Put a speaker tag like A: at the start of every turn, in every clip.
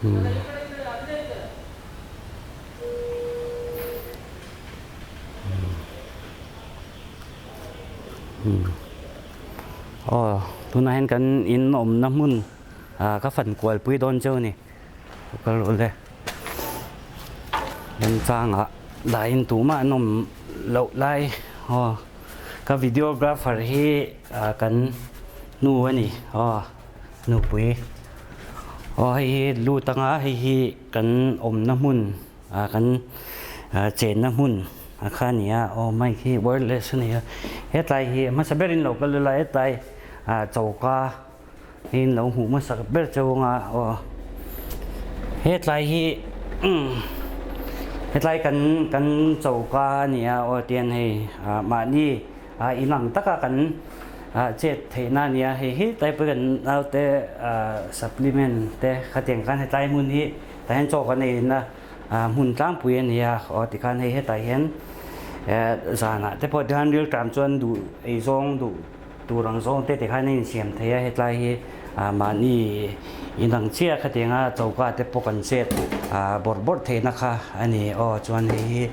A: Aw tunah hian kan in awmna hmun ah ka fan kual pui dawn cheu a ni kal rawh le remchangah dahin tumah an awm loh lai aw ka videographer hi ah kan nu a ni aw nupui aw hei hi lut anga hei hi kan awmna hmun. Ah kan chenna hmun a kha a ni a, aw mic hi wireless a ni a, hetlai hi hmasa berin lo kal ila hetlai ah choka hi in lo hmuh hmasa ber cheu anga aw hetlai hi umm hetlai kan kan choka a ni a aw tian hei ah mahni ah inang taka kan ah chet theihna a ni a, hei hi tlai pawh kan naute ah supplement te khatiang khan hetlai hmun hi. Tah hian chaw kan ei na hmun tlangpui a ni a, aw tikhan hei hetah hian zanah te pawh tikhan real time chuan duh ei zawng duh tur ang zawng te tikhan a insiam thei a, hetlai hi mahni inang chiah khatianga choka te pawh kan chet bawrh bawrh theihna kha a ni aw chuan hei hi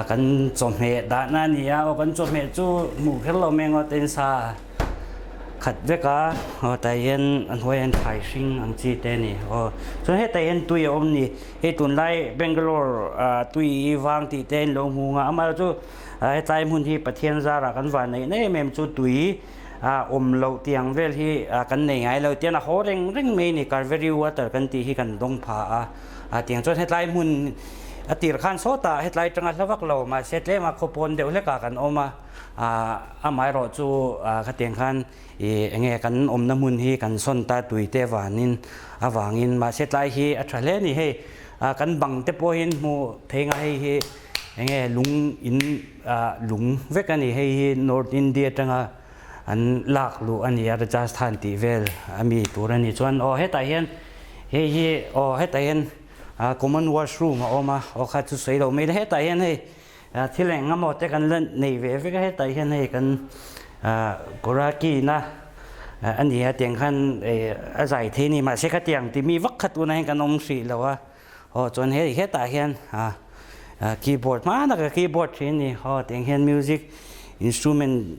A: kan chawhmeh dahna a ni a, aw kan chawhmeh chu hmuh kher lo mai ang aw ten sa. Khat vek a, aw tah hian a hnuaiah hian thlai hring ang chi te a ni aw chuan hetah hian tui a awm ni hei tunlai Bangalore ah tui i vang tih te an lo hmu ang a amaherawhchu hetlai hmun hi Pathian zarah kan van neih na em em chu tui ah awm loh tih ang vel hi kan nei ngai lo tian a haw reng reng mai a ni Kaveri water kan tih hi kan dawng pha a ah tiang chuan hetlai hmun a tir khan sawtah hetlai atanga hla vak lo mahse tlema khawpawn deuh hlekah kan awm a. Amaherawh chu khatiang khan ih enge kan awmna hmun hi kan sawn ta tui te vanin avangin mahse tlai hi a tha hle a ni hei kan bang te pawhin hmuh thei nga hei hi enge lung in lung vek a ni hei hi North India atanga an lak luh a ni a Rajasthan tih vel a mi tur a ni chuan aw hetah hian hei hi aw hetah hian common washroom a awm a aw kha chu sawi lo mai hetah hian hei Thil eng emaw te kan la nei ve vek a, hetah hian hei kan Koraki na a ni a tiang khan a zai thei a ni mahse khatiang ti mi vak kha tunah hian kan awm hrih lo a, aw chuan hei hetah hian keyboard hma taka keyboard thin a ni, aw tiang hian music instrument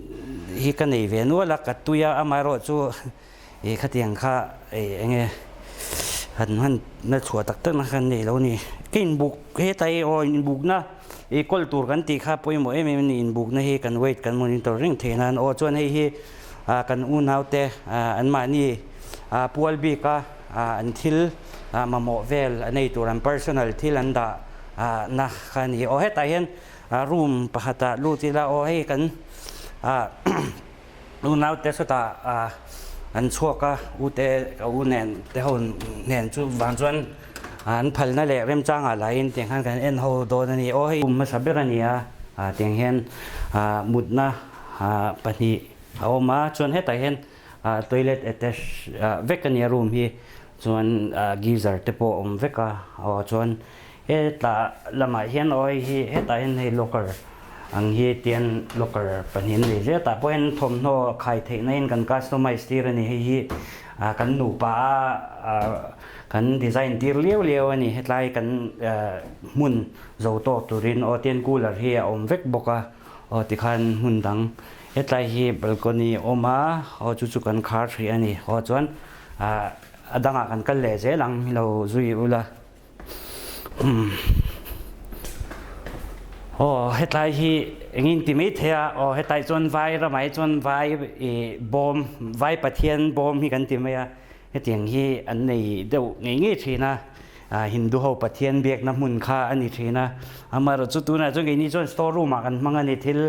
A: hi ka nei ve nual a, ka tui a amaherawhchu I khatiang kha eng nge han hman na chhuah tak tak na kha nei lo ni. Ka inbuk hetlai aw inbukna i kawl tur kan tih kha pawimawh em em a ni. Inbukna hi kan weight kan monitor reng theih nan aw chuan hei hi kan unaute anmahni pual bika an thil mamawh vel a nei tur an personal thil an dah na kha a ni. Aw hetah hian room pakhatah lut ila aw hei kan Unaute sawtah an chhuak a, ute ka u nen te ho nen chu vang chuan an phalna leh remchangah lahin tiang khan kan en ho dawn a ni. Aw hei kum hmasa ber a ni a, tiang hian mutna pahnih a awm a, chuan hetah hian toilet attach vek a ni a room hi, chuan geyser te pawh a awm vek a, aw chuan Hetah lamah hian aw hei hi hetah hian hei locker ang hi tian locker pahnih an nei zel tah pawh hian thawmhnaw khai theihna in kan customize tir a ni hei hi ah kan nupa a kan design tir liau liau a ni hetlai kan hmun zo tawk turin aw tian cooler hi a awm vek bawk a aw tikhan hmun dang hetlai hi balcony a awm a aw chu chu kan khar hrih a ni aw chuan ah a dangah kan kal leh zel ang lo zui ula. Aw hetlai hi engin ti mai thei a aw hetlai chuan vai ramah hi chuan vai ih bawm vai pathian bawm hi kan ti mai a hetiang hi an nei deuh ngei ngei thin a ah hindu ho pathian biakna hmun kha a ni thin a amaherawhchu tunah chuan keini chuan store room ah kan hmang a ni thil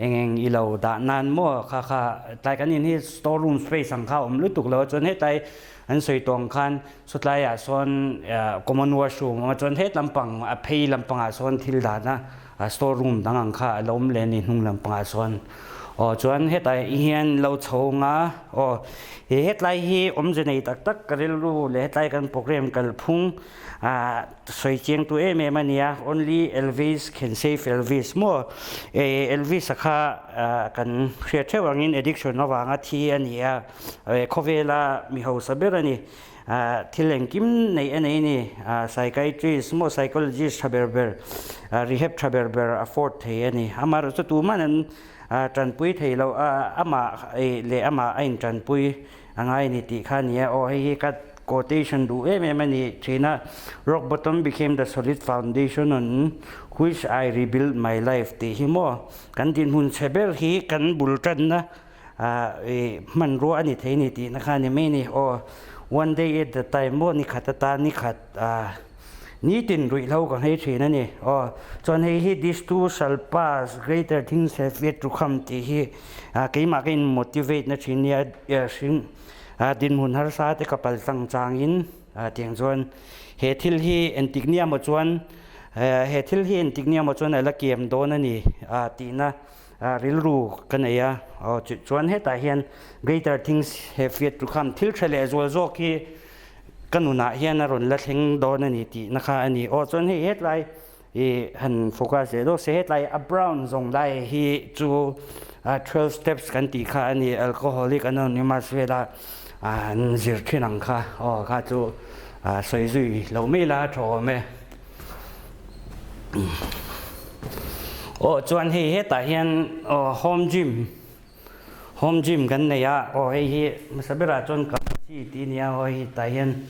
A: eng eng i lo dah nan maw kha kha tlai kan in hi store room space ang kha a awm lutuk lo a chuan hetlai An sawi tawng khan sawtlaiah sawn common washroom a awm a, chuan het lampang a phei lampangah sawn thil dahna store room dang ang kha a lo awm leh a ni hnung lampangah sawn. Aw chuan hetah hian lo chho anga aw he hetlai hi awmze nei tak tak ka rilru leh hetlai kan program kalphung ah sawi chiang tu em em a ni a, only Elvis can save Elvis maw Elvis a kha kan hriat theuh angin addiction avanga thi a ni a. Khawvela mi hausa ber a ni. Thil engkim neih a nei a ni. Psychiatrist maw psychologist tha ber ber, rehab tha ber ber afford thei a ni. Amaherawhchu tuman an tanpui thei lo, amah leh amah a intanpui a ngai a ni tih kha a ni a. Aw hei hi ka quotation duh em em a ni thin a, Rock bottom became the solid foundation on which I rebuilt my life tih hi maw kan dinhmun chhe ber hi kan bul tanna hmanrua a ni thei a ni tihna kha a ni mai a ni. Aw, one day at the time maw ni khat atan ni khat nitin ruihhlo ka nghei thin a ni. Aw, chuan hei hi this too shall pass, greater things have yet to come tih hi keimah ka in motivate na thin nia hring dinhmun harsa te ka pal tlang changin tiang chuan he thil hi entik nia maw chuan he thil hi entik nia maw chuan a la kiam dawn a ni tihna Rilru ka nei a, aw chuan hetah hian greater things have yet to come, thil tha leh zual zawk hi ka nunah hian a rawn la thleng dawn a ni tihna kha a ni. Aw chuan hei hetlai i han focus leh dawk se, hetlai a brown zawng lai hi chu 12 steps kan tih kha a ni, Alcoholic Anonymous vela an zir thin ang kha, aw kha chu sawi zui lo mai la a tha awm e. Aw chuan hei hetah hian aw home gym home gym kan nei a aw hei hi hmasa berah chuan Kamachi tih a ni a aw hei tah hian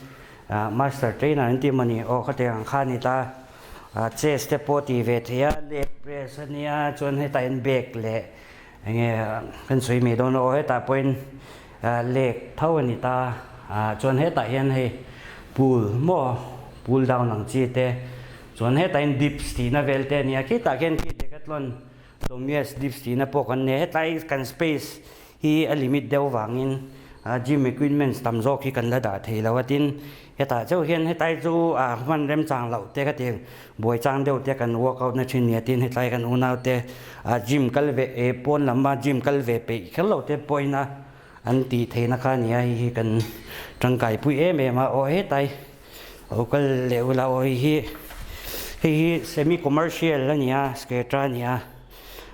A: ah master trainer an tih mawni aw khatiang ang kha a ni ta ah chest te pawh tih ve thei a leg press a nia chuan hetah hian bag leh eng nge kan sawi mai dawn a aw hetah pawhin ah leg tho a ni ta ah chuan hetah hian hei pool maw pull down ang chi te Chuan hetah hian dips tihna vel te a nia, khitah khian khi Decathlon Domias dips tihna pawh kan nei a, hetlai kan space hi a limit deuh vangin gym equipments tam zawk hi kan la dah thei lo a, tin hetah chauh hian hetlai chu hman remchang loh te ka ti buai chang deuh te kan workout na thin nia, tin hetlai kan unau te gym kal ve pawn lama gym kal ve peih kher lo te pawhin a an tih theihna kha a nia, hei hi kan tangkai pui em em a, aw hetlai. Aw kal leh ula aw hei hi hei hi semi commercial a ni a skate a ni a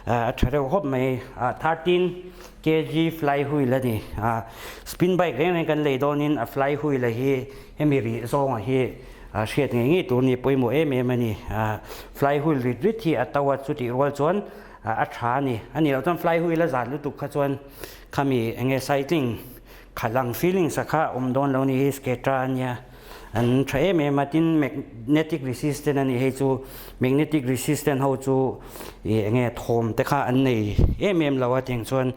A: a tha reuh khawp mai ah 13 kg fly wheel a ni a spin bike reng reng kan lei dawnin a fly wheel a hi hemi rih zawnga hi a hriat ngei ngei tur a ni pawimawh em em a ni a fly wheel rit rit hi a to a chutih rual chuan a tha a ni a nih loh chuan fly wheel a zat lutuk kha chuan khami eng nge cycling Khalang feelings a kha awm dawn lo ni hi sketa a nia an tha em em a tin magnetic resistant a ni hei chu magnetic resistant ho chu ih eng nge thawm te kha an nei em em lo a tiang chuan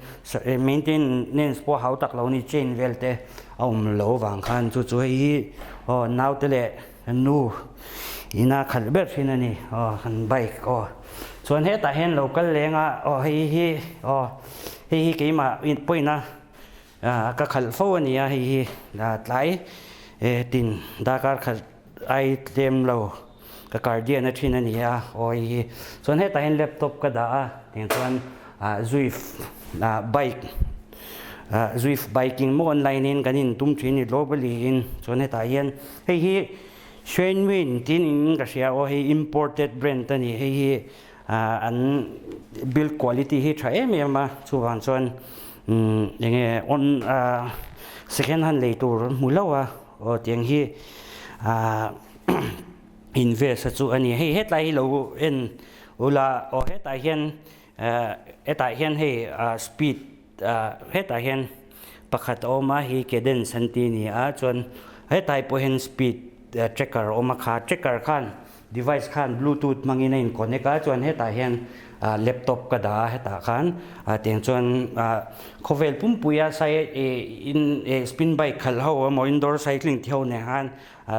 A: maintenance pawh hau tak lo ni chain vel te a awm lo vang khan chu chu hei hi aw naute leh nu ina khalh ber thin a ni aw kan bike aw chuan hetah hian lo kal leng a aw hei hi aw hei hi keimah pawina. Ka khalh fo a nia hei hi tlai tin darkar khat ai tlem lo ka guardian a thin a ni a aw hei hi chuan hetah hian laptop ka dah a tiang chuan Zwift bike Zwift biking maw online in kan in tum thin a ni globally in chuan hetah hian hei hi Shenwin tiin in ka hria aw hei imported brand a ni hei hi an build quality hi tha em em a chuvang chuan eng nge on second hand lei tur an hmu lo a aw tiang hi invest a chu a ni hei hetlai hi lo en ula aw hetah hian hetah hian hei speed hetah hian pakhat a awm a hi cadence an tih a ni a chuan hetlai pawh hian speed tracker a awm a kha tracker khan Device khan bluetooth hmangin a in connect a, chuan hetah hian laptop ka dah a, hetah khan tiang chuan khawvel pumpuia in spin bike khalh ho emaw indoor cycling ti ho nen khan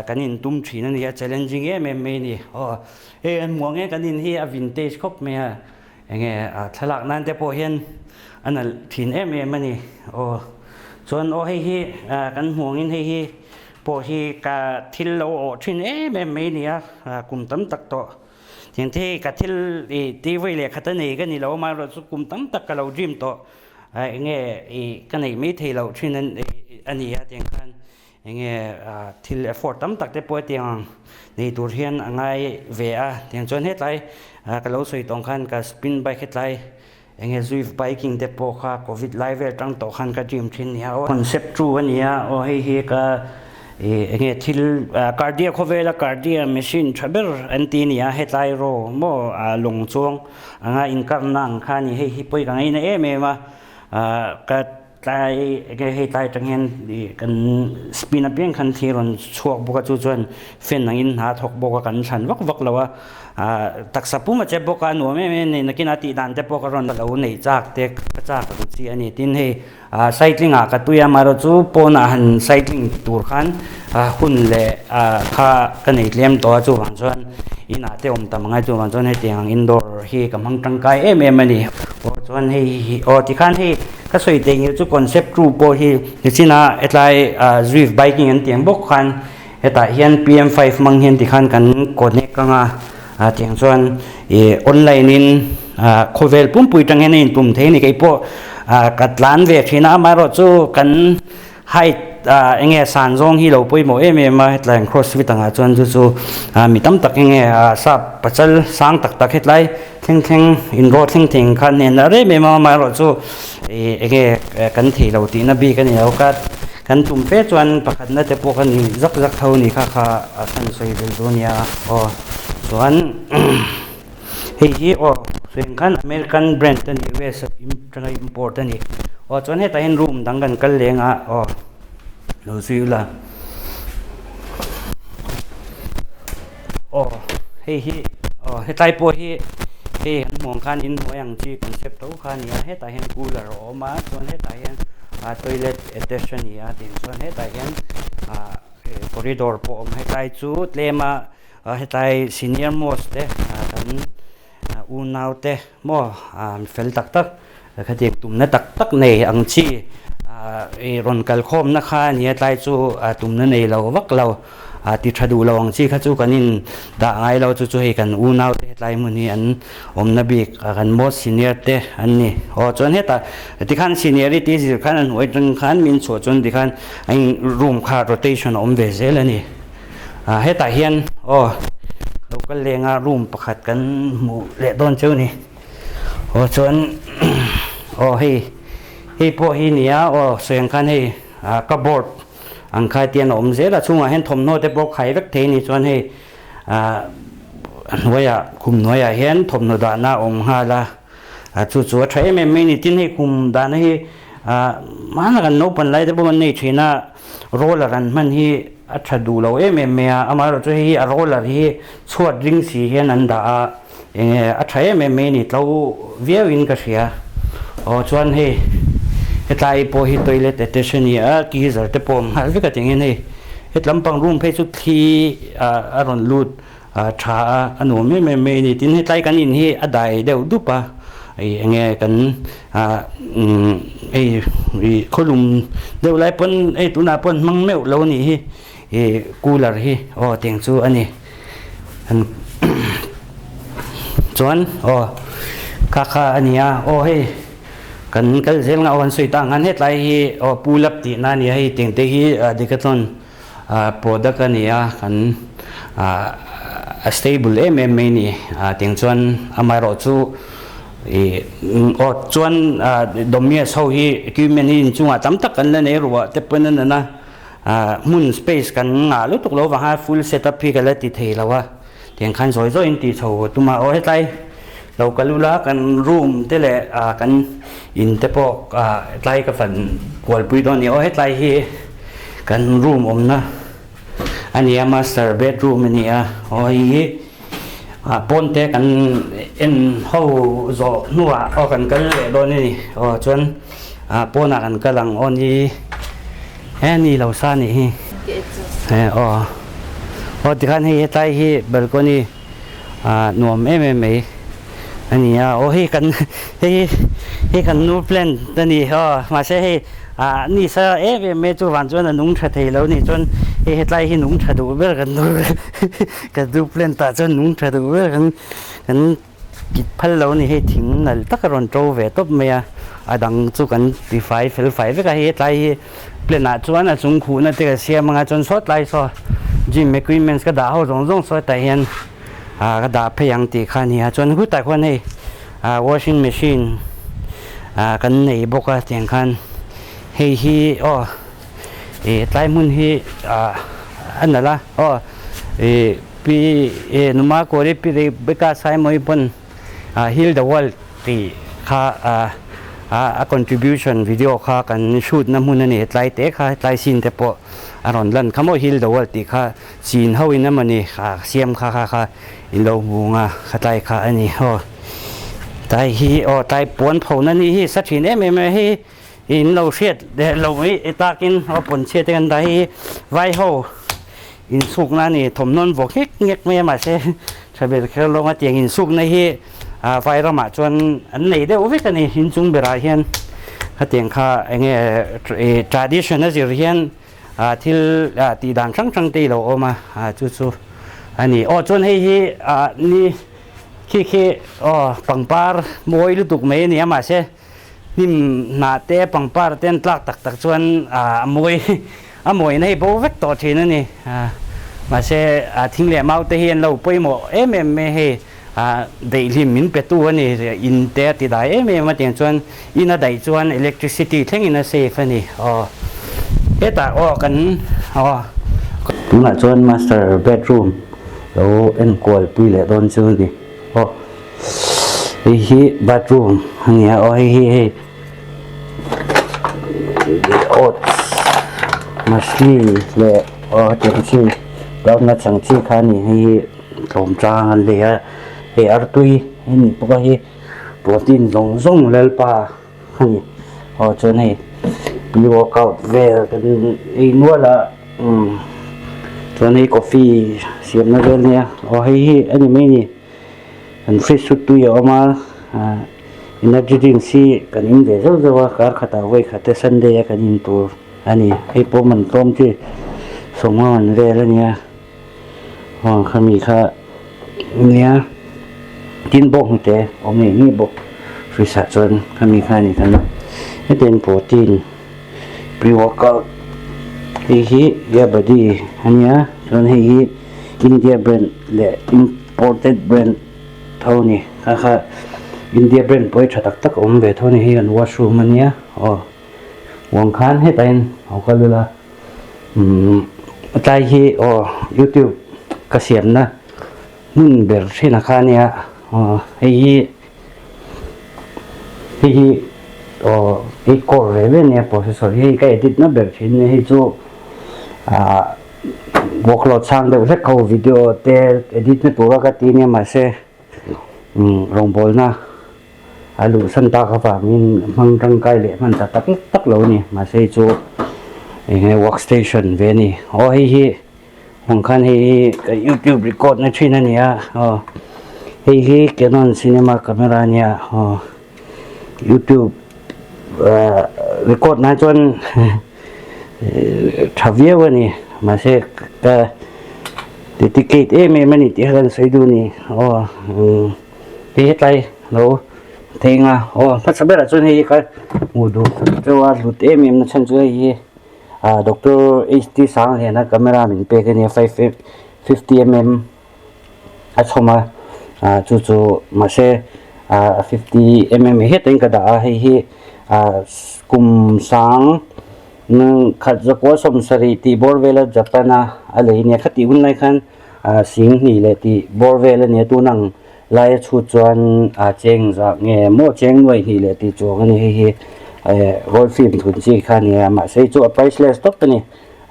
A: kan in tum thin a ni a, challenging em em mai a ni. Aw hei an hmuh ang e kan in hi a vintage khawp mai a, enge thlalak nan te pawh hian a nalh thin em em a ni. Aw chuan aw hei hi kan hmuh angin hei hi pawh hi ka thil lo awh thin em em mai nia kum tam tak tawh tiang te hi ka thil i ti vawi leh khat a nei ka ni lo amaherawh chu kum tam tak ka lo dream tawh eng nge i ka neih mai thei loh thin a ni a tiang khan eng nge thil effort tam tak te pawh hetiang nei tur hian a ngai ve a tiang chuan hetlai ka lo sawi tawng khan ka spin bike hetlai Eng nge Zwift biking te pawh kha covid lai vel tang tawh khan ka dream thin nia aw. Concept true a nia aw hei hi ka Ih enge thil cardia khawvela cardia machine tha ber an ti nia hetlai raw maw lawng chuang anga inkarna ang kha a ni hei hi pawi ka ngaina em em a ka tlai enge hei tlai atang hian ih kan spin apiang khan thli rawn chhuak bawk a chu chuan fan angin hna a thawk bawk a kan thlan vak vak lo a taksa pum a che bawk a nuam em em a ni nakinah tih dan te pawh ka rawn lo neih chak te ka chak ang chi a ni tin hei Cycling ah ka tui a, amaherawh chu pawnah han cycling tur khan hun leh kha ka nei tlem tawh a, chuvang chuan inah te awm tam angai chuvang chuan hetiang ang indoor hi ka hmang tangkai em em a ni. Aw chuan hei hi aw tikhan hei ka sawi theih ngil chu concept two pawh hi nichinah hetlai Zwift biking an tih ang bawk khan hetah hian PM5 hmang hian tikhan kan connect anga tiang chuan ih online in khawvel pumpui tang hian a inpum thei a ni keipawh ka tlan ve thin a amaherawh chu kan height eng nge san zawng hi lo pawimawh em em a hetlai an crossfit angah chuan chu chu mi tam tak eng nge sap pachal sang tak tak hetlai thleng thleng inraw thleng thleng kha hnen a rem em a amaherawh chu ih eng nge kan thei lo tihna bik a ni lo ka Kan tum fe chuan pakhatna te pawh kha ni zak zak tho ni kha kha a kan sawi belh duh ania aw chuan hei hi aw sawi khan American brand a ni US atanga import a ni aw chuan hetah hian room dang kan kal leng a aw lo zui ula aw hei hi aw hetlai pawh hi hei an hmuh ang khan inhnuai ang chi concept tho kha a ni a hetah hian cooler a awm a chuan hetah hian ah toilet attach a ni a tin chuan hetah hian ah corridor pawh a awm hetlai chu tlem a hetlai senior most te ah kan unau te maw ah mi fel tak tak khatiang tumna tak tak nei ang chi ah ih rawn kal khawmna kha a ni a tlai chu ah tumna nei lo vak lo ah ti tha duh lo ang chi kha chu kan in dah ngai lo chu chu hei kan unau te hetlai hmun hi an awmna bik ah kan most senior te an ni aw chuan hetah tikhan seniority zir khan a hnuai atang khan min chhuah chuan tikhan a in room kha rotation a awm ve zel a ni ah hetah hian aw lo kal lenga room pakhat kan hmuh leh dawn cheu a ni. Aw chuan aw hei hei pawh hi nia aw sawi ang khan hei ah cupboard ang kha tian a awm zel a chhungah hian thawmhnaw te pawh khai vek thei a ni chuan hei ah a hnuaiah khum hnuaiah hian thawmhnaw dahna a awm nghal a ah chu chu a tha em em mai a ni tin hei khum dahna hi ah hmanah kan naupang lai te pawh kan nei thin a roller an hman hi a tha duh lo em em mai a amaherawhchu hei hi a roller hi chhuat ring si hian an dah a. Enge a tha em em mai ni tlo viau in ka hria. Aw chuan hei hetlai pawh hi toilet attach a ni a, geyser te pawh awm nghal vek a tingin hei hetlampang room phei chu thli a rawn lut tha a, a nuam em em mai a ni. Tin hetlai kan in hi a dai deuh dup a, ih enge kan hei ih khawlum deuh lai pawn hei tunah pawn hmang meuh lo a nih hi ih cooler hi aw tiang chu a ni. Chuan aw kha kha a ni a aw hei kan kal zel nga aw an sawi ta ang khan hetlai hi aw pull up tih na a ni a hei tiang te hi decathlon product a ni a kan a stable em em mai a ni tiang chuan amaherawh chu ih aw chuan domias ho hi equipment hi inchungah tam tak kan la nei ruah te pawn a nan a. Hmun space kan ngah lutuk lo vang a full setup hi ka la ti thei lo a, tiang khan zawi zawiin tih chho tum a, aw hetlai lo kal ula kan room te leh kan in te pawh hetlai ka fan kualpui dawn a ni, aw hetlai hi kan room awmna a ni a master bedroom a ni a, aw hei hi pawn te kan en ho zawh hnuah aw kan kal leh dawn a ni, aw chuan pawnah kan kal ang aw ni. He ni lo sa nih hi. He aw. Aw tikhan hei hetlai hi balcony ah nuam em em mai a ni a. Aw hei kan hei hei kan nu plant a ni aw mahse hei ah ni sa em em mai chu van chuan a nung tha thei lo a nih chuan hei hetlai hi nung tha duh ber kan nu kan nu plant ah chuan nung tha duh ber kan kan Kit phal lo a ni hei thing nal tak a rawn to ve tawp mai a, a dang chu kan ti fai fel fai vek a, hei tlai hi plan ah chuan a chung khuhna te ka siam anga chuan saw tlai saw gym equipments ka dah ho zawng zawng saw hetah hian ah ka dah phei ang tih kha a ni a, chuan hutah khuan hei ah washing machine ah kan nei bawk a tiang khan hei hi aw. Ih tlai hmun hi ah a nalh a aw ih pi ih numa kawri pi Rebecca Saimawii pawn ah heal the world tih kha ah a contribution video kha kan shoot na hmun a ni tlai te kha tlai scene te pawh a rawn lan kha maw heal the world tih kha chin ho in emawni ah siam kha kha kha in lo hmu ang a khatlai kha a ni aw tlai hi aw tlai puan pho na ni hi sa thin em em a hei in lo hriat leh lo mai takin aw pawn chhiat te kan dah hi vai ho insukna a ni thawmhnawn vawk nghek nghek mai a mahse tha ber kher lo a tiang insukna hi ah vai ramah chuan an nei deuh vek a ni inchung berah hian khatiang kha eng nge ih tradition a zir hian ah thil ah tih dan hrang hrang te i lo awm a ah chu chu a ni aw chuan hei hi ah ni khi khi aw pangpar mawi lutuk mai a ni a mahse hnim hnah te pangpar te an tlak tak tak chuan ah a mawi a mawina hi bo vek tawh thin a ni ah mahse ah thing leh mau te hi an lo pawimawh em em mai hei ah daihlim min pe tu a ni in te a ti dai em em a tiang chuan in a daih chuan electricity thlengin a safe a ni aw hetah aw kan aw tunah chuan master bedroom lo enkual pui leh dawn chu a ni aw. Hei hi bathroom a ni a aw hei hi hei oats machli leh aw hetiang chi groundnut ang chi kha a ni hei hi tlawm tlang an lei a hei artui a ni bawk a hei protein zawng zawng lalpa a ni aw chuan hei pre workout vel kan ei nual a umm chuan hei coffee siamna vel a nia aw hei hi a ni mai a ni. Kan fridge chu tui a awm a ah energy drinks hi kan in ve zeuh zeuh a kar khatah vawi khat te sunday a kan in tur a ni hei pawh man tlawm chi sawmnga man vel a nia aw khami kha nia tin bawk hnute awm ngei ngei bawk fridge ah chuan khami kha a ni kan hetiang protein pre workout hei hi yabadi a nia chuan hei hi India brand leh imported brand tho a ni kha kha India brand pawh hi tha tak tak a awm ve tho a ni hei an washroom a nia aw uang khan hetah hian a kal ila umm tlai hi aw youtube ka siamna hmun ber thin a kha a nia aw hei hi hei hi aw hei core ve ve a nia processor hi ka edit na ber thin a nia hei chu ah Bawkhlawh chhang deuh hlek ho video te edit na tura ka ti nia mahse umm rawngbawlna a luhsan tak avangin hmang tangkai leh hman ta tak tak lo a ni mahse hei chu eng nge work station ve a ni aw hei hi hmang khan hei hi ka youtube record na thin a ni a aw hei hi canon cinema camera a nia aw youtube ah record nan chuan. Tha viau a ni mahse ka dedicate em em a ni tih kha kan sawi duh a ni aw hei hetlai lo thei ang a aw hmasa berah chuan hei hi ka hmuh duh deuh a hlut em em na chhan chu hei hi ah doctor H T Sangliana camera min pek a nia five 50 mm a chhawm a ah chu chu mahse ah 50 mm hetin ka dah a hei hi ah kum sang khat zakua sawmsarih tih bawr vela Japan a a lei nia khatih hun lai khan ah sing hnih leh tih bawr vel a nia tun ang laia chhut chuan ah cheng zah nge maw cheng nuai hnih leh tih chuang a ni hei hi eh roll film thun chi kha a ni a mahse hei chu a priceless tawp a ni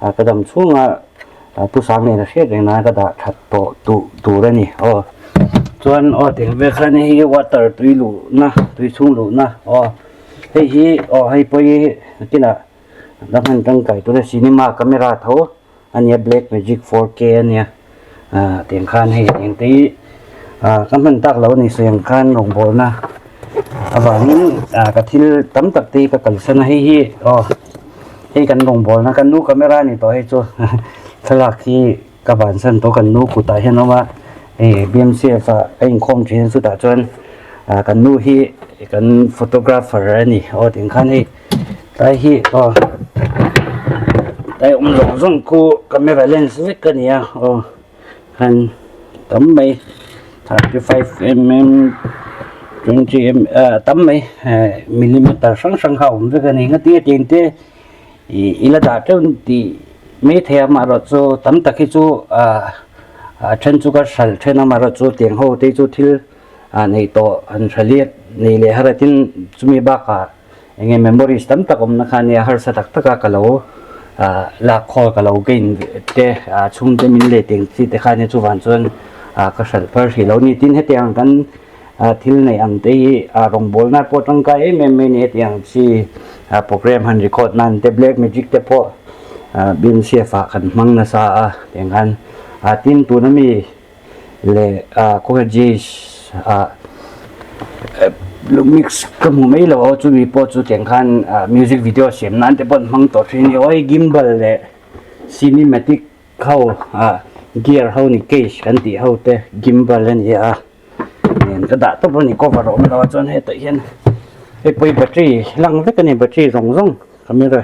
A: ah ka dam chhunga. Pu Sang nen a hriat reng nan ka dah that tawh duh tur a ni aw chuan aw tel vel khan hei hi water tui luhna tui chhung luhna aw hei hi aw hei pawh hi nakinah la hman tangkai tur a cinema camera tho a nia black magic 4K a nia ah tiang khan hei eng te hi ah ka hman tak lo a ni sawi ang khan rawngbawlna avangin ah ka thil tam tak te hi ka kalsan a hei hi aw. Hei kan rawngbawlna kan nu camera a ni tawh hei chu thlalak hi ka vansan tawh kan nu kutah hian a awm a hei B M C F ah a inkhawm thin a chutah chuan ah kan nu hi kan photographer a ni aw tih khan hei tlai hi aw tlai awm zawng zawng khu camera lens vek a ni a aw khan tam mai 35 mm 20 mm ah tam mai millimeter hrang hrang kha a awm vek a ni engati nge tiang te. I la dah teuh tih mai thei a, amaherawhchu tam tak hi chu a then chu ka hral then a, amaherawhchu tiang ho te chu thil nei tawh an hra liat nei leh har a tin chumi bakah eng nge memories tam tak awmna kha ania harsa tak tak a ka lo lak khawl ka lo gain te chhungte min leh tiang chi te kha ania chuvang chuan ka hral phar hrih lo a ni. Tin hetiang kan Thil neih ang te hi rawngbawlna nan pawh tangkai em em mai a ni. Hetiang chi program han record nan te black magic te pawh BMCF ah kan hmang nasa a tiang khan tin tuna mi leh Cockroaches ah mix ka hmu mai lo a chumi pawh chu tiang khan music video siam nan te pawh an hmang tawh thin a ni. Awi gimbal leh cinematic ho gear ho ni case kan tih ho te gimbal a ni a. Nen ka dah tawp a ni cover a awm lo a chuan hetah hian hei pawh hi battery lang vek a ni battery zawng zawng camera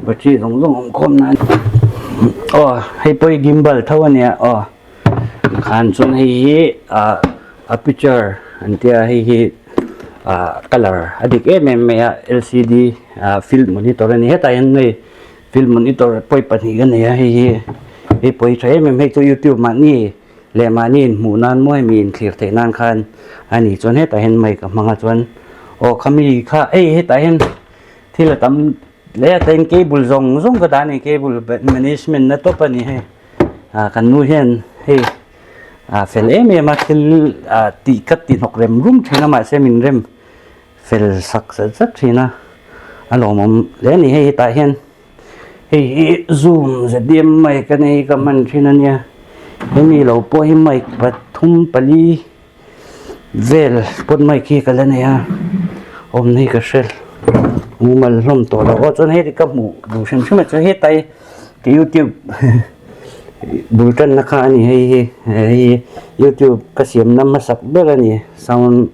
A: battery zawng zawng awm khawm nan aw hei pawh hi gimbal tho a nia aw khan chuan hei hi ah a picture an tia hei hi ah colour a dik em em mai a lcd ah field monitor a ni hetah hian hei field monitor pawi pahnih a nei a hei hi hei pawh hi tha em em hei chu youtube mahni. Leh mahni inhmuh nan maw hemi inthlir theih nan khan a ni chuan hetah hian mic a hmang a chuan aw khami kha hei hetah hian thil a tam hle a tain cable zawng zawng ka dah a ni cable management na tawp a ni hei ah kan nu hian hei ah fel em em a thil ah tih ka ti hnawk rem rum thin a mahse min rem fel sak zat zat thin a a lawmawm hle a ni hei hetah hian. Hei hi zoom zadiam mic a nei ka hman thin a nia hemi lo pawh hi mic pathum pali vel spot mic hi ka la nei a awmna hi ka hre mumal hlawm tawh lo aw chuan heti ka hmuh duh hrim hrim a chuan hetai ka youtube bul tanna kha a ni hei hi hei youtube ka siamna hmasak ber a ni sound.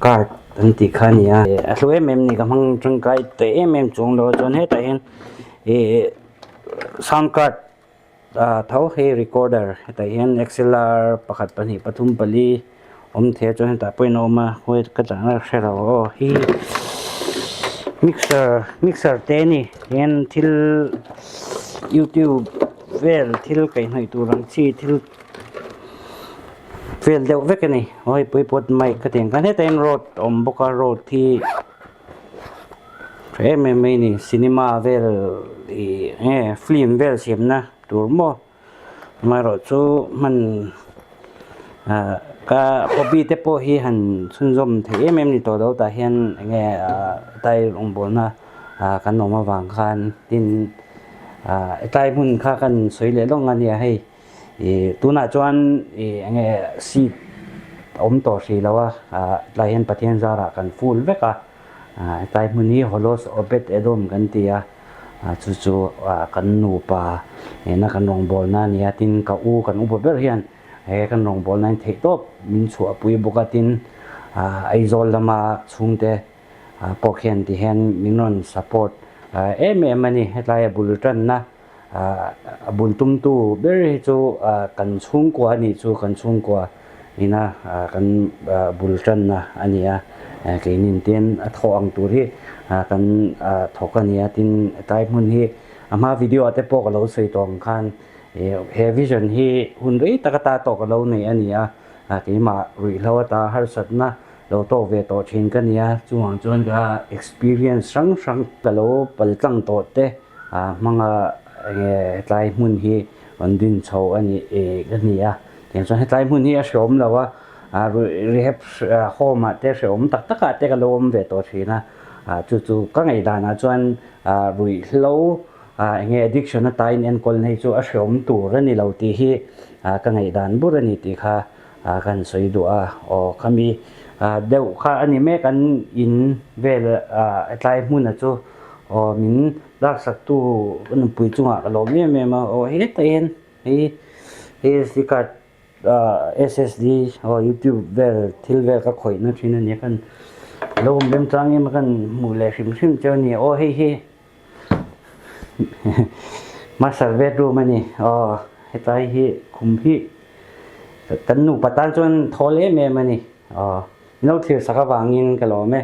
A: Card an tih kha a ni a a hlu em em a ni ka hmang tangkai teh em em chuang lo a chuan hetah hian ihh sound card ah tho hei recorder hetah hian xlr pakhat pahnih pathum pali awm thei a chuan hetah pawhin a awm a khawi ka dahna ka hre lo aw hi mixer mixer te a ni hian thil youtube vel thil kaihhnawih tur ang chi thil. Vel deuh vek a ni aw hei pui pawt mic ka tih ang khan hetah hian road a awm bawk a road hi tha em em mai a ni cinema vel ih nge film vel siamna tur maw amaherawhchu hman ah ka hobby te pawh hi han chhunzawm theih em em a ni tawh lo tah hian eng nge ah tai rawngbawlna ah kan awm avang khan tin ah hetlai hmun kha kan sawi leh lawng a nia hei. Ih tunah chuan ih eng nge seat a awm tawh hrih lo a ah tlai hian Pathian zarah kan full vek a ah hetlai hmun hi Holos Obed Edom kan ti a ah chu chu ah kan nupa nena kan rawngbawlna a ni a tin ka u kan upa ber hian he kan rawngbawlna in theih tawp min chhuahpui bawk a tin ah Aizawl lama chhungte ah pawh khian ti hian min rawn support em em a ni hetlai a bul tanna. A bul tumtu ber hi chu kan chhungkua a nih chu kan chhungkua ina kan bul tanna a ni a, keinin tin a thawh ang tur hi kan thawk a ni a, tin tlai hmun hi a hma video ah te pawh ka lo sawi tawh ang khan he vision hi hun rei tak ata tawh ka lo nei a ni a, keimah ruihhlo ata harsatna lo tawk ve tawh thin ka ni a, chuvang chuan ka experience hrang hrang ka lo paltlang tawh te. Hmanga enge hetlai hmun hi rawn din chho a ni ka ni a tiang chuan hetlai hmun hi a hreawm lo a rehab home ah te hreawm tak tak ah te ka lo awm ve tawh thin a chu chu ka ngaihdan ah chuan ruihhlo enge addiction ata in enkawl na hi chu a hreawm tur a ni lo tih hi ka ngaihdan bur a ni tih kha kan sawi duh a aw khami deuh kha a ni mek an in vel hetlai hmun ah chu. Aw min laksak tu ka nupui chungah ka lawm em em a aw hetah hian hei sd card ah ssd aw youtube vel thil vel ka khawih na thin a nia kan lo awm rem chang em a kan hmuh leh hrim hrim cheu a ni aw hei hi master bedroom a ni aw hetlai hi khum hi kan nupa tan chuan thawl em em a ni aw min lo thlir sak avangin ka lawm e.